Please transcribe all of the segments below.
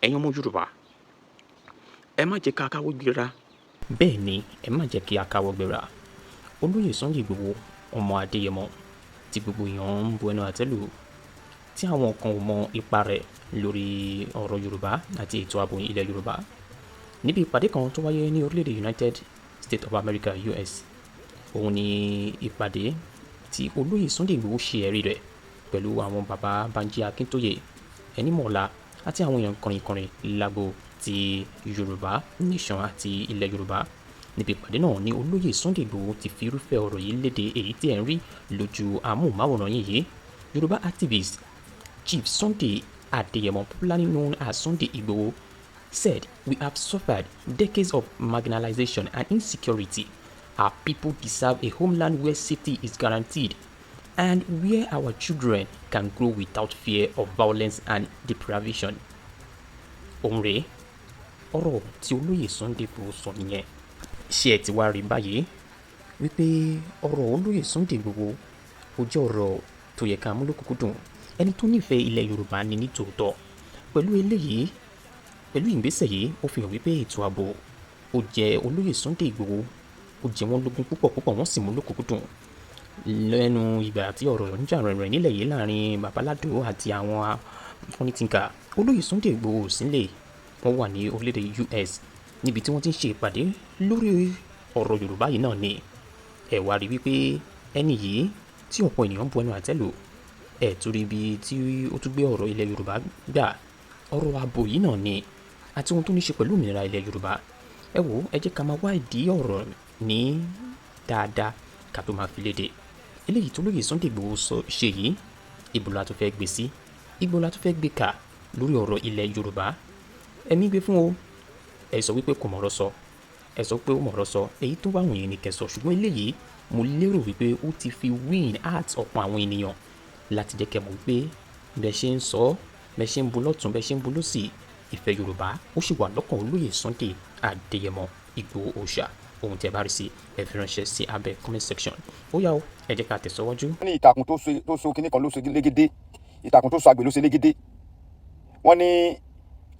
Ẹ̀yin ọmọ Yorùbá, ẹ má jẹ́ ká káwọ́ gbéra. Bẹ́ẹ̀ ni, ẹ má jẹ́ kí a káwọ́ gbéra. Olóyè Sunday Igboho, ọmọ Adéyẹmọ tí gbogbo èèyàn ń bu ẹnu àtẹ́ lù, tí àwọn kan ò mọ ipa rẹ̀ lórí ọ̀rọ̀ Yorùbá àti ètò ààbò ilẹ̀ Yorùbá, níbi ìpàdé kan tó wáyé ní orílẹ̀-èdè United States of America, US, òun ni ìpàdé tí olóyè Sunday Igboho ṣe ẹ̀rí rẹ̀ pẹ̀lú àwọn bàbá Banji Akíntóyè, Ẹnímọ̀ọ́lá àti àwọn èèyàn kọrinkọrin lágbo ti Yorùbá Nation àti ilẹ̀ Yorùbá. Níbi ìpàdé náà ni olóyè Sunday Igboho ti fi irúfẹ́ ọ̀rọ̀ yìí léde, èyí tí ẹ̀ ń rí lójú amóhùnmáwòrán yìí. Yorùbá activist Chief Sunday Adeyemo, popularly known as Sunday Igboho, said, "We have suffered decades of marginalization and insecurity. Our people deserve a homeland where safety is guaranteed and where our children can grow without fear of violence and deprivation." Òun rèé, ọ̀rọ̀ tí olóyè Sunday Igboho sọ nìyẹn. Ṣé ẹ ti wá rí báyìí wípé ọ̀rọ̀ olóyè Sunday Igboho, ó jẹ́ ọ̀rọ̀ tó yẹ ká mú lókùnkúndùn? Ẹni tó nífẹ̀ẹ́ ilẹ̀ Yorùbá ni ní tòótọ́. Pẹ̀lú eléyìí, pẹ̀lú ìgbésẹ̀ yìí, ó fi hàn wípé ètò ààbò ó jẹ́ olóyè Sunday Igboho, ó jẹ wọ́n lógún púpọ̀ púpọ̀, wọ́n sì mú lókùnkúndùn. Lẹ́nu ìgbà tí ọ̀rọ̀ ń jà rìnrìn nílẹ̀ yìí láàrin Babaládò àti àwọn fúnitìǹkà, olóyè Sunday Igboho ò sílẹ̀, wọ́n wà ní orílẹ̀-èdè US níbi tí wọ́n ti ń ṣe ìpàdé lórí ọ̀rọ̀ Yorùbá yìí náà ni. Ẹ wá rí wípé ẹni yìí tí ọ̀pọ̀ ènìyàn bu ẹnu àtẹ́ lù, ẹ̀ torí ibi tí ó tún gbé ọ̀rọ̀ ilẹ̀ Yorùbá gbà, ọ̀rọ̀ ààbò yìí náà ni àti ohun tó ní ṣe pẹ̀lú òmìnira ilẹ̀ Yorùbá. Ẹ wò, ẹ jẹ́ ká máa wá ìdí ọ̀rọ̀ ní dáadáa ká tó máa fi léde. Eléyìí tó lóye Sunday Igboho sọ ṣe yìí, ibo la tún fẹ́ gbé sí? Ibo la tún fẹ́ gbé kà lórí ọ̀rọ̀ ilẹ̀ Yorùbá? Ẹ̀mí gbé fún o. Ẹ sọ wípé kò mọ̀rọ̀ sọ, ẹ sọ pé ó mọ̀rọ̀ sọ, èyí tó bá wùn yín ni kẹ́ sọ. Ṣùgbọ́n eléyìí, mo lérò wípé ó ti fi win heart ọ̀pọ̀ àwọn ènìyàn láti jẹ́ kẹ́ mọ̀ wípé bẹ́ẹ̀ ṣe ń sọ, bẹ́ẹ̀ ṣe ń bu lọ́tún, bẹ́ẹ̀ ṣe ń bu lọ́sì, ìfẹ́ Yorùbá ó sì wà lọ́kàn olóyè Sunday Adéyẹmọ Ìgbòho Òòṣà. Ohun tí ẹ bá rí sí, ẹ fi ránṣẹ́ sí abẹ́ comment section. Ó yá o, ẹ jẹ́ ká tẹ̀síwájú. Ní ìtàkùn tó so kinní kan ló so légédé, ìtàkùn tó so àgbè ló ṣe légédé. Wọ́n ní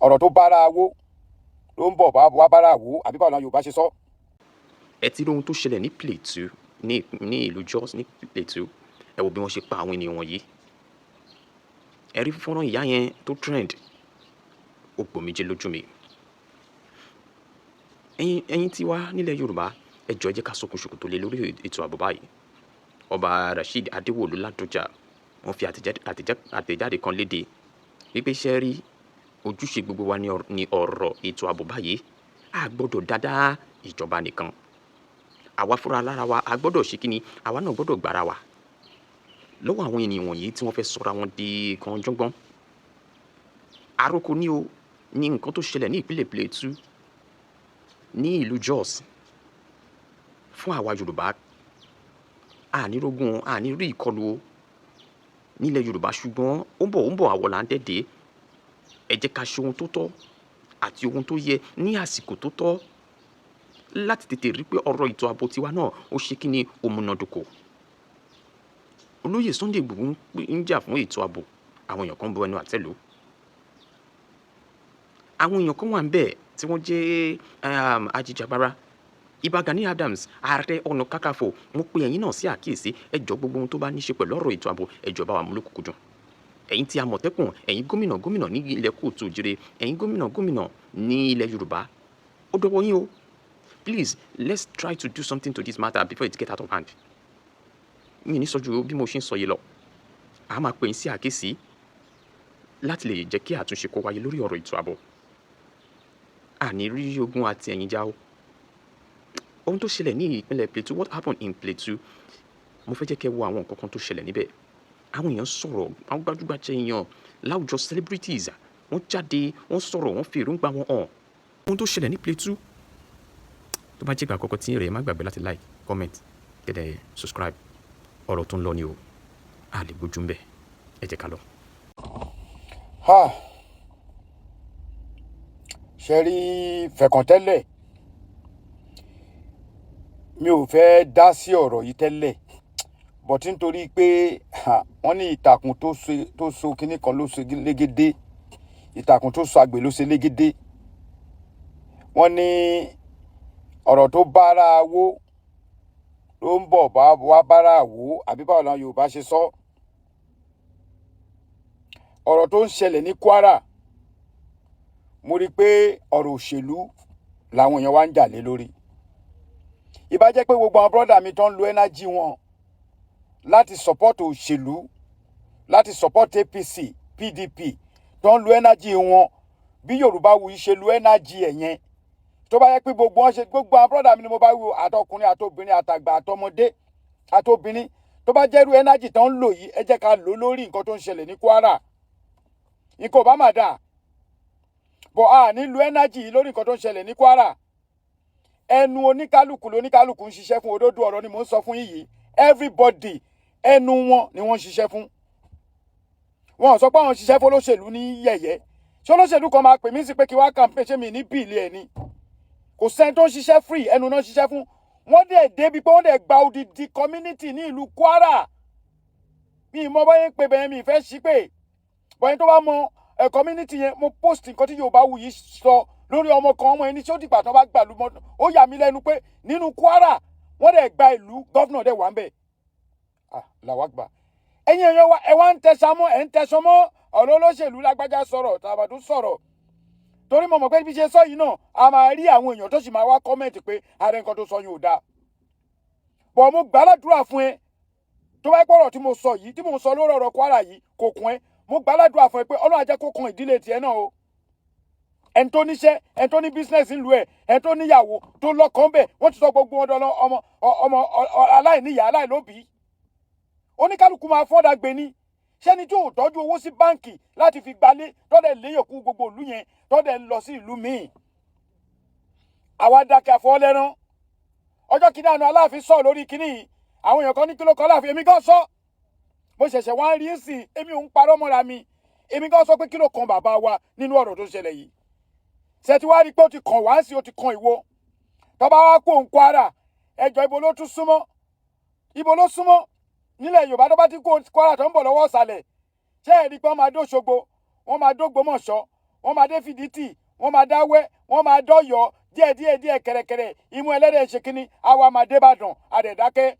ọ̀rọ̀ tó bára wó ló ń bọ̀ wá bára wó, àbí báwo ni Yorùbá ṣe sọ? Ẹ ti rí ohun tó ṣẹlẹ̀ ní Plateau, ní ìlú Jos ní Plateau. Ẹ wo bí wọ́n ṣe pa àwọn ènìyàn wọ̀nyí. Ẹ rí fọ́nrán ìyá yẹn tó trend, ó gbòmijé lójú mi. Ẹ̀yin tí wá nílẹ̀ Yorùbá, ẹ jọ̀ọ́, ẹ jẹ́ ká sọkún ṣòkòtò lé lórí ètò ààbò báyìí. Ọba Rasheed Adéwọ̀lú Ládọjà, wọ́n fi àtẹ̀jáde kan léde wípé ṣe rí, ojúṣe gbogbo wa ní ọ̀rọ̀ ètò ààbò báyìí. A gbọ́dọ̀ dáadáa ìjọba nìkan, àwa fúnra lára wa, a gbọ́dọ̀ ṣe kíni, àwa náà gbọ́dọ̀ gbára wa lọ́wọ́ àwọn ènìyàn wọ̀nyí tí wọ́n fẹ́ sọra wọn di kan jọ́ngbọ́n. Àròkọ ní o ní nǹkan tó ṣẹlẹ̀ ní ìpínlẹ̀ Plateau, ní ìlú Jos, fún àwa Yorùbá. Ànírógún, àní rí ìkọlù o nílẹ̀ Yorùbá, ṣùgbọ́n ó ń bọ̀, ó ń bọ̀, àwọ̀ là ń dẹ́dẹ́. Ẹ jẹ́ ká ṣe ohun tó tọ́ àti ohun tó yẹ ní àsìkò tó tọ́ láti tètè rí pé ọ̀rọ̀ ètò ààbò tiwa náà, ó ṣe kí ni, ó múnádóko. Olóyè Sunday Igboho ń jà fún ètò ààbò, àwọn èèyàn kan bu ẹnu àtẹ́ lù. Àwọn èèyàn kan wà ń bẹ̀ tí wọ́n jẹ́ ajìjàgbara. Ìbà Gani Adams, Ààrẹ Ọ̀nà Kakanfò, mo pe ẹ̀yin náà sí àkíyèsí. Ẹ jọ̀ọ́, gbogbo ohun tó bá ní ṣe pẹ̀lú ọ̀rọ̀ ètò ààbò, ẹ jọ̀ọ́, bá wa mú lókùnkúndùn. Ẹ̀yin tí Àmọ̀tẹ́kùn, ẹ̀yin gómìnà gómìnà ní ilẹ̀ káàárọ̀ oòjíire, ẹ̀yin gómìnà gómìnà ní ilẹ̀ Yorùbá, ó dọwọ́ yín o. Please, let's try to do something to this matter before it get out of hand. Mi ní sọ ju bí mo ṣe ń sọ yìí lọ. A máa pè yín sí àkíyèsí láti lè jẹ́ kí àtúnṣe kó wáyé lórí ọ̀rọ̀ ètò ààbò. Àní rí ogun àti ẹ̀yìn já o. Ohun tó ṣẹlẹ̀ ní ìpínlẹ̀ Plateau, what happened in Plateau, mo fẹ́ jẹ́ kẹ́ wo àwọn nǹkan kan tó ṣẹlẹ̀ níbẹ̀. Àwọn èèyàn sọ̀rọ̀, àwọn gbajúgbajà èèyàn láwùjọ, celebrities, wọ́n jáde, wọ́n sọ̀rọ̀, wọ́n fi èròǹgbà wọn hàn. Ohun tó ṣẹlẹ̀ ní Plateau, tó bá jẹ́ ìgbà àkọ́kọ́ tí rẹ̀, má gbàgbé láti like, comment, kẹ́dẹ̀ subscribe. Ọ̀rọ̀ tó ń lọ ni o, a lè gbójú ń bẹ̀. Ẹ jẹ́ ká lọ. Ha, ṣe rí fẹ̀kàn tẹ́lẹ̀, mi ò fẹ́ dá sí ọ̀rọ̀ yìí tẹ́lẹ̀, but nítorí pé wọ́n ní ìtàkùn tó so kinní kan ló so légédé. Ìtàkùn tó so àgbè ló ṣe légédé. Wọ́n ní ọ̀rọ̀ tó bára wó ló ń bọ̀ bá wá bára wò, àbí báwo làwọn Yorùbá ṣe sọ? Ọ̀rọ̀ tó ń ṣẹlẹ̀ ní Kwara, mo rí i pé ọ̀rọ̀ òṣèlú làwọn èèyàn wá ń jà lé lórí. Ìbá jẹ́ pé gbogbo àwọn brother mi tó ń lo energy wọn láti support òṣèlú, láti support APC, PDP, tó ń lo energy wọn bí Yorùbá Wuyì ṣe lo energy ẹ̀ yẹn, tó bá yẹ pé gbogbo wọn ṣe, gbogbo àwọn brother mi ni mo bá wí, àtọkùnrin, àtobìnrin, àtàgbà, àtọmọdé, àtobìnrin, tó bá jẹ́rú energy tó ń lò yìí, ẹ jẹ́ ká lò lórí nǹkan tó ń ṣẹlẹ̀ ní Kwara, nǹkan ò bá mà dáa bọ̀. A ní lo energy yìí lórí nǹkan tó ń ṣẹlẹ̀ ní Kwara. Ẹnu oníkálukú lóníkálukú ń ṣiṣẹ́ fún. Òdodo ọ̀rọ̀ ni mò ń sọ fún yìí. Everybody, ẹnu wọn ni wọ́n ń ṣiṣẹ́ fún. Wọn ò sọ pé àwọn ń ṣiṣẹ́ fún olóṣèlú ní yẹ̀yẹ́. Ṣé olóṣèlú kan máa pè mí sí pé kí wá campaign? Ṣé mi ní bill ẹ̀ ni? Kò sẹ́ni tó ń ṣiṣẹ́ free, ẹnu náà ń ṣiṣẹ́ fún. Wọ́n dẹ̀ débi pé wọ́n dẹ̀ gba odidi community ní ìlú Kwara. Mi ì mọ báyẹn ń pè bẹ́ẹ̀, mi ì fẹ́ ṣí pé bọ́yẹn tó bá mọ ẹ̀ community yẹn. Mo post nǹkan tí Yorùbá Wuyì sọ lórí ọmọ kan, ọmọ ẹni tí ó dìgbà tó bá gbà lú mọ́. Ó yà mí lẹ́nu pé nínú Kwara, wọ́n dẹ̀ gba ìlú, governor dẹ̀ wà ń bẹ̀. Ah, làwa gbà. Ẹ̀yin èèyàn wa, ẹ wá ń tẹ̀sán mọ́, ẹ̀ ń tẹ̀sán mọ́ ọ̀rọ̀ olóṣèlú. Lágbájá sọ̀rọ̀, tàbàdún sọ̀rọ̀, torí mo mọ̀ pé bí ṣe sọ yìí náà, a máa rí àwọn èèyàn tó sì máa wá comment pé ààrẹ, nǹkan tó sọ yìí ò dáa bọ̀. Mo gbà ládùúrà fún ẹ, tó bá pọ̀rọ̀ tí mo sọ yìí, tí mo sọ lórí ọ̀rọ̀ Kwara yìí, kò kún ẹ, mo gbà ládùúrà fún ẹ pé Ọlọ́run á jẹ́ kó kan ìdílé tiẹ̀ náà o. Ẹni tó níṣẹ́, ẹni tó ní business ńlú ẹ̀, ẹni tó níyàwó, tó lọ́kọ ńbẹ̀, wọ́n ti sọ gbogbo wọn dọ́lọ́ ọmọ ọmọ aláìníyàá, aláìlóbìí. Oníkálukú máa fọ́dà gbé ní ṣẹ́ni tí ò tọ́jú owó sí báǹkì láti fi gbalé, tọ́dẹ̀ léyòkú gbogbo ìlú yẹn, tọ́dẹ̀ lọ sí ìlú míì. Àwa dákẹ́ àfọwọ́lẹ́rán. Ọjọ́ kìíní àná, Aláàfin sọ lórí kìíní yìí. Àwọn èèyàn kan ní kí ló kọ́ Aláàfin. Èmi gan sọ, mo ṣẹ̀ṣẹ̀ wá ń rí sí. Èmi ò ń parọ́ mọ́ra mi. Èmi gan sọ pé kí ló kan bàbá wa nínú ọ̀rọ̀ tó ṣẹlẹ̀ yìí? Ṣe ti wá rí i pé ó ti kàn wá sí, ó ti kan ìwọ tọ́ba wá kó ń Kwara? Ẹjọ́, ibo ló tún súnmọ́? Ibo ló súnmọ́ nílẹ̀ Yorùbá tó bá ti kó Kwara tó ń bọ̀ lọ́wọ́ ọ̀sàlẹ̀? Ṣé ẹ̀ rí i pé wọ́n máa dóṣogbo, wọ́n máa dógbómọ̀ṣọ́, wọ́n máa dé Fìdítì, wọ́n máa dáwẹ́, wọ́n máa dọ́yọ̀, díẹ̀ díẹ̀ díẹ̀, kẹ̀rẹ̀kẹ̀rẹ̀, imú ẹlẹ́dẹ̀ ṣe kínní, àwa máa débàdàn, àdẹ̀dákẹ́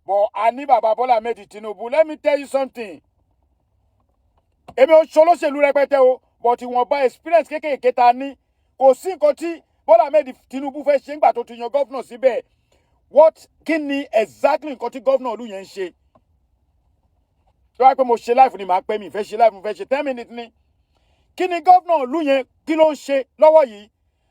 bọ̀. A ní bàbá Bọ́lá Ahmed Tinubu. Let me tell you something. Èmi ò ṣolóṣèlú rẹpẹtẹ o, but ìwọ̀nba experience kékèké ta ní, kò sí nǹkan tí Bọ́lá Ahmed Tinubu fẹ́ ṣe ńgbà tó ti yan governor síbẹ̀. What, kí ni exactly nǹkan tí governor ìlú yẹn ń ṣe? Tó wá pé mo ṣe live ni, màá pẹ́. Mi fẹ́ ṣe live, mo fẹ́ ṣe 10 minutes ni. Kí ni governor ìlú yẹn, kí ló ń ṣe lọ́wọ́ yìí?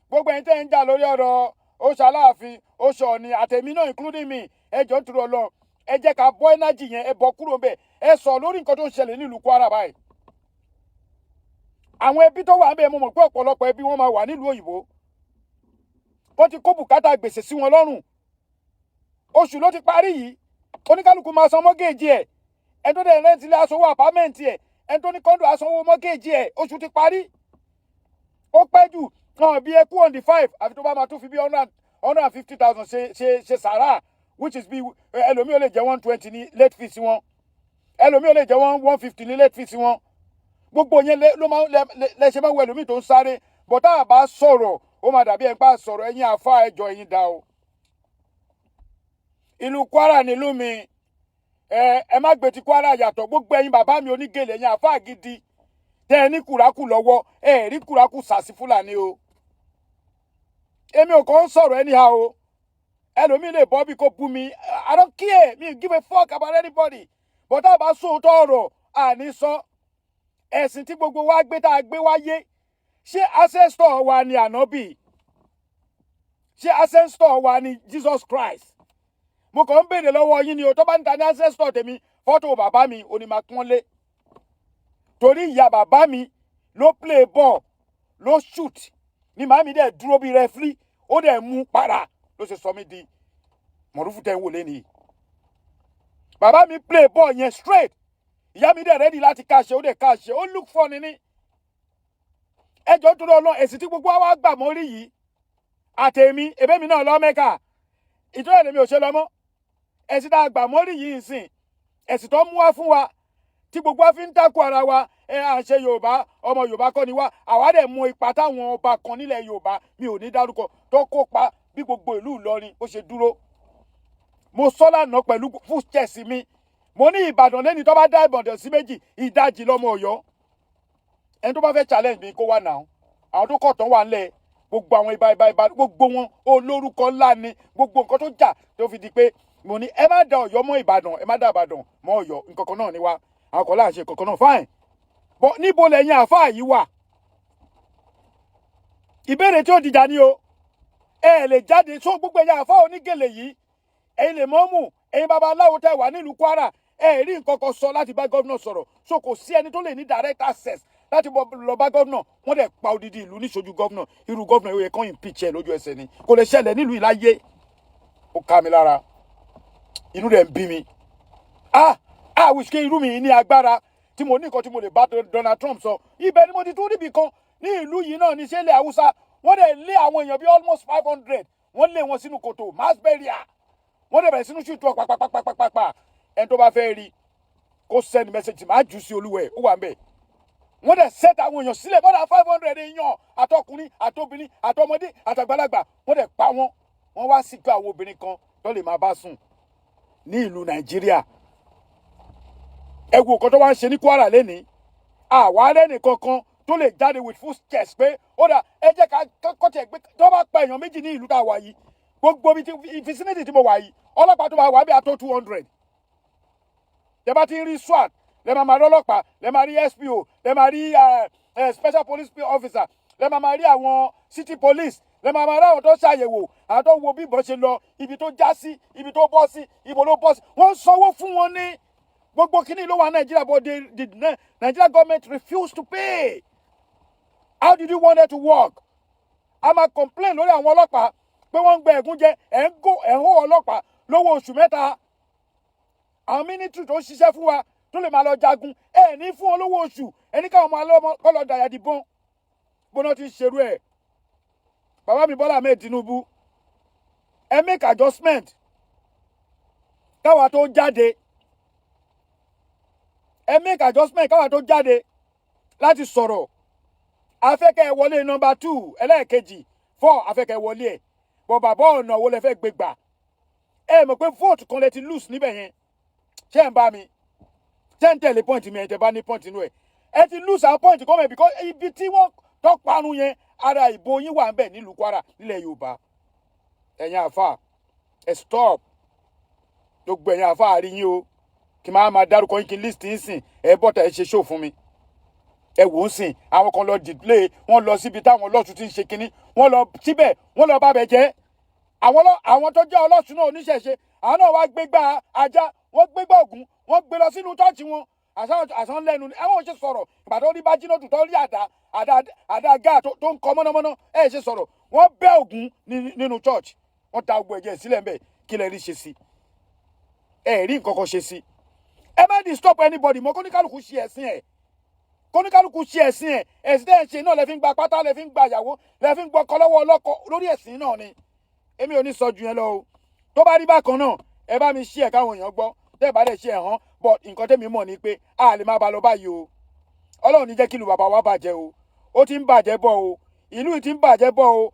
Gbogbo ẹ̀yin tẹ́ ń jà lórí ọ̀rọ̀ ó ṣaláàfin, ó ṣọ̀ọ̀ni, àtẹ̀mí náà including me, ẹ jọ̀ọ́, nítorí Ọlọ́run, ẹ jẹ́ ká bọ́ energy yẹn, ẹ bọ́ kúrò ńbẹ̀. Ẹ sọ lórí nǹkan tó ń ṣẹlẹ̀ nílùú Kwara báyìí. Àwọn ẹbí tó wà ńbẹ̀, mo mọ̀ pé ọ̀pọ̀lọpọ̀ ẹbí wọn máa wà nílùú òyìnbó. Wọ́n ti kó bùkátà gbèsè sí wọn lọ́rùn. Oṣù ló ti parí yìí, oníkálukú máa san mortgage ẹ̀. Ẹni tó dẹ̀ rent ilé, asanwó apartment ẹ̀. Ẹni tó ní condo, asanwó mortgage ẹ̀. Oṣù ti parí. Ó pẹ́ jù wọn bí ẹ kú on the 5, àfi tó bá máa tún fi bí 150,000 ṣe sàrà, which is bí ẹlòmíì ó lè jẹ́ 120 ní late fees wọn, ẹlòmíì ó lè jẹ́ 150 ní late fees wọn. Gbogbo yẹn ló máa lẹ ṣe máa wọ ẹlòmíì tó ń sáré bọ̀. Tá a bá sọ̀rọ̀, ó máa dàbí ẹ̀ ń pa sọ̀rọ̀. Ẹ̀yin àfa, ẹjọ́ ẹ̀yin dá o. Ìlú Kwara nílùú mi. Ẹ má gbé ti Kwara yàtọ̀. Gbogbo ẹ̀yin bàbá mi onígèlè, ẹ̀yin àfa gidi tẹ́ ẹ ní kùrákù lọ́wọ́, ẹ rí kùrákù sàsí Fúlàní o. Èmi ò kàn ń sọ̀rọ̀ anyhow o. Ẹlòmíì lè bọ́ bí kò bú mi, I don't care, me give a fuck about anybody, but tá a bá sóòótọ́ ọ̀rọ̀, àní sọ. Ẹ̀sìn tí gbogbo wa gbé, tá a gbé wáyé, ṣé ancestor wa ni ànábì? Ṣé ancestor wa ni Jesus Christ? Mo kàn ń béèrè lọ́wọ́ yín ni o. Tó bá ń ta ní ancestor tèmi, fọ́tò bàbá mi ò ní máa pọ́n lé, torí ìyá bàbá mi ló play ball, ló shoot, ni màmí dẹ̀ dúró bí referee, ó dẹ̀ mú para, ló ṣe sọ mí di mọ̀rúfú tẹ́ ń wò lẹ́nìí. Bàbá mi play ball yẹn straight, ìyá mi dẹ̀ ready láti káṣe, ó dẹ̀ káṣe, ó look funny ní ẹjọ́ tó lọ. Èsì tí gbogbo wa gbà mọ́rí yìí, àtẹ̀mí ẹ̀bẹ́ mi náà lọ Mẹ́kà, ìtọ́jú ẹ̀mí ò ṣe lọ mọ́. Ẹ̀sìn tá a gbà mọ́rí yìí ń sìn, ẹ̀sìn tó mú wá fún wa tí Tí gbogbo wa fi ń dákú ara wa, ẹ à ń ṣe Yorùbá, ọmọ Yorùbá kọ́ ni wá. Àwa dẹ̀ mọ ipa táwọn ọba kan nílẹ̀ Yorùbá, mi ò ní dárúkọ, tó kópa bí gbogbo ìlú Ìlọrin ó ṣe dúró. Mo sọ lánàá pẹ̀lú full chest mi, mo ní Ìbàdàn lẹ́ni tó bá dá Ìbàdàn sí méjì, ìdajì lọ́mọ Ọ̀yọ́. Ẹni tó bá fẹ́ challenge mi, kó wà náà. Àwọn tó kọ̀ tán wà ńlẹ̀, gbogbo àwọn ibà ibà ibà, gbogbo wọn olórúkọ ńlá ni. Gbogbo nǹkan tó jà tó fi di pé mo ní ẹ má da Ọ̀yọ́ mọ́ Ìbàdàn, ẹ má da Ìbàdàn mọ́ Ọ̀yọ́, nǹkan kan náà ni wá. Àwọn kan láà ṣe nǹkan kan náà, fine, but níbo lẹ́yìn àáfàá yìí wà? Ìbéèrè tí ó dìjà ni o. Ẹ lè jáde só gbogbo ẹ̀yin àáfàá onígèlè yìí, ẹ̀yin lè mọ́mù, ẹ̀yin babaláwo tẹ́ wà nílùú Kwara, ẹ rí nǹkan kan sọ láti bá gómìnà sọ̀rọ̀. So kò sí ẹni tó lè ní direct access láti lọ bá gómìnà. Wọ́n dẹ̀ pa odidi ìlú níṣojú gómìnà. Irú gómìnà yóò yẹ kán impeach ẹ lójú ẹsẹ̀ ni. Kò lè ṣẹlẹ̀ nílùú ìláyé. Ó ká mi lára, inú rẹ̀ ń bí mi. Ah ah, wish kí irú mi ní agbára tí mo ní nǹkan tí mo lè bá Donald Trump sọ. Ibẹ̀ ni mo ti tún níbì kan ní ìlú yìí náà, ní sẹ́lẹ̀ Haúsá. Wọ́n dẹ̀ lé àwọn èèyàn bíi almost 500, wọ́n lé wọn sínú kòtò, mass burial. Wọ́n dẹ̀ bẹ̀rẹ̀ sínú ṣùtú pàpàpàpàpàpà. Ẹni tó bá fẹ́ rí, kó send message, máa jù sí olúwẹ̀, ó wà ń bẹ̀. Wọ́n dẹ̀ set àwọn èèyàn sílẹ̀, bọ́dà 500 èèyàn, àtọkùnrin, àtobìnrin, àtọmọdé, àtàgbàlagbà. Wọ́n dẹ̀ pa wọ́n. Wọ́n wá sí pé àwọn obìnrin kan tó lè máa bá sùn ní ìlú Nàìjíríà. Ẹ wo nǹkan tó wá ń ṣe ní Kwara lẹ́nìí. Àwa rẹ́nì kankan tó lè jáde with full chest pé ó dà, ẹ jẹ́ ká kọ́tẹ̀ gbé. Tó bá pa èèyàn méjì ní ìlú tá a wà yìí, gbogbo ibi tí vicinity tí mo wà yìí, ọlọ́pàá tó máa wà bí a tó 200. Tẹ bá ti ń rí SWAT, lẹ máa máa rí ọlọ́pàá, lẹ máa rí SPO, lẹ máa rí special police officer, lẹ máa máa rí àwọn city police, lẹ máa máa rí àwọn tó ṣàyẹ̀wò, àwọn tó wo bí ìbọn ṣe lọ, ibi tó já sí, ibi tó bọ́ sí, ibo ló bọ́ sí. Wọ́n ń sanwó fún wọn ní gbogbo kínní ló wà Nàìjíríà, but the Nigeria government refuse to pay. How did you want it to work? A máa complain lórí àwọn ọlọ́pàá pé wọ́n ń gbẹ ẹ̀gúnjẹ. Ẹ̀ ń gò, ẹ̀ ń hó ọlọ́pàá lówó oṣù 3. Àwọn military tó ń ṣiṣẹ́ fún wa, tó lè máa lọ jagun, ẹ̀ ní fún wọn lówó oṣù. Ẹ̀ ní káwọn máa lọ́mọ kọ́ lọ dàyà dìbọn gbóná tí ń ṣerú ẹ̀. Bàbá mi Bọ́lá Ahmed Tinubu, ẹ make adjustment káwa tó jáde. Ẹ make adjustment káwa tó jáde láti sọ̀rọ̀. Afẹ́kẹ́ wọlé number two, ẹlẹ́ẹ̀kejì, four, afẹ́kẹ́ wọlé ẹ̀ bọ̀. Bàbá, ọ̀nà wo lẹ fẹ́ gbé gbà? Ẹ mọ̀ pé vote kan lẹ ti lose níbẹ̀ yẹn. Ṣé ẹ̀ ń bá mi? Ṣé ń tẹ̀lé point mi? Ẹ̀ tẹ̀ bá ní point inú ẹ̀, ẹ ti lose àwọn point kan mẹ́, because ibi tí wọ́n tọ́ parun yẹn, ara ìbò yín wà ń bẹ̀ nílùú Kwara, nílẹ̀ Yorùbá. Ẹ̀yin àfà, ẹ stop. Gbogbo ẹ̀yin àfà, àrí yín o. Kí máa máa dárúkọ yín, kí n list yín sìn, ẹ bọ́tà, ẹ ṣe show fún mi. Ẹ wò ó sìn, àwọn kan lọ display, wọ́n lọ síbi táwọn ọlọ́sùn ti ń ṣe kinní, wọ́n lọ síbẹ̀, wọ́n lọ bá bẹ̀ jẹ́. Àwọn àwọn tó jẹ́ ọlọ́sùn náà, oníṣẹ̀ṣe, àwọn náà wá gbégbá ajá, wọ́n gbégbá Ògún, wọ́n gbé lọ sínú church wọn. Àṣà lẹ́nu àwọn ò ṣe sọ̀rọ̀. Ìbàdàn rí bá jìnnà tó rí àdá àdá àdá gáà tó ń kọ mọ́nàmọ́ná, ẹ̀ ṣe sọ̀rọ̀. Wọ́n bẹ́ Ògún nínú church, wọ́n ta gbogbo ẹ̀jẹ̀ sílẹ̀ ńbẹ̀. Kí lẹ rí ṣe sí? Ẹ rí nǹkan kan ṣe sí. Ẹ má disturb anybody mọ́. Kóníkálukú ṣe ẹ̀sìn ẹ̀, kóníkálukú ṣe ẹ̀sìn ẹ̀. Ẹ̀sìn tẹ́ ẹ̀ ń ṣe náà lẹ fi ń gba pátá, lẹ fi ń gba ìyàwó, lẹ fi ń gbọ́kọ lọ́wọ́ ọlọ́kọ. Lórí ẹ̀sìn náà ni. Èmi ò ní sọ ju yẹn lọ o. Tó bá rí bákan náà, ẹ bá mi ṣí ẹ̀ káwọn èèyàn gbọ́. Tẹ́ ẹ bá dẹ̀ ṣe ẹ̀ hàn, but nǹkan tẹ́mi mọ̀ ni pé a lè má ba lọ báyìí o. Ọlọ́run ní jẹ́ kí ìlú bàbá wa bàjẹ́ o. Ó ti ń bàjẹ́ bọ̀ o. Ìlú yìí ti ń bàjẹ́ bọ̀ o.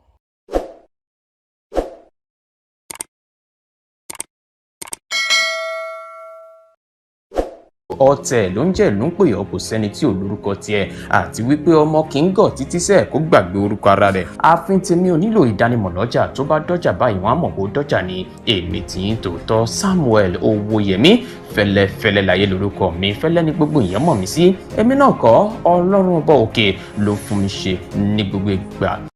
Ọ̀tẹ̀ ló ń jẹ́ ìlú ń pè ọ́, kò sẹ́ni tí ò lórúkọ tiẹ̀, àti wípé ọmọ kì í gọ̀ títí sẹ́ẹ̀ kó gbàgbé orúkọ ara rẹ̀. Ààfin tèmi ò nílò ìdánimọ̀ lọ́jà. Tó bá dọ́jà báyìí, wọ́n á mọ̀ kó dọ́jà ni. Èmi tì í tòótọ́, Samuel Owóyẹmí Fẹ́lẹ́fẹ́lẹ́ láyé lórúkọ mi. Fẹ́lẹ́ ní gbogbo èèyàn mọ̀ mí sí. Èmi náà kọ́, Ọlọ́run ọba òkè ló fún mi ṣe ní gbogbo ìgbà.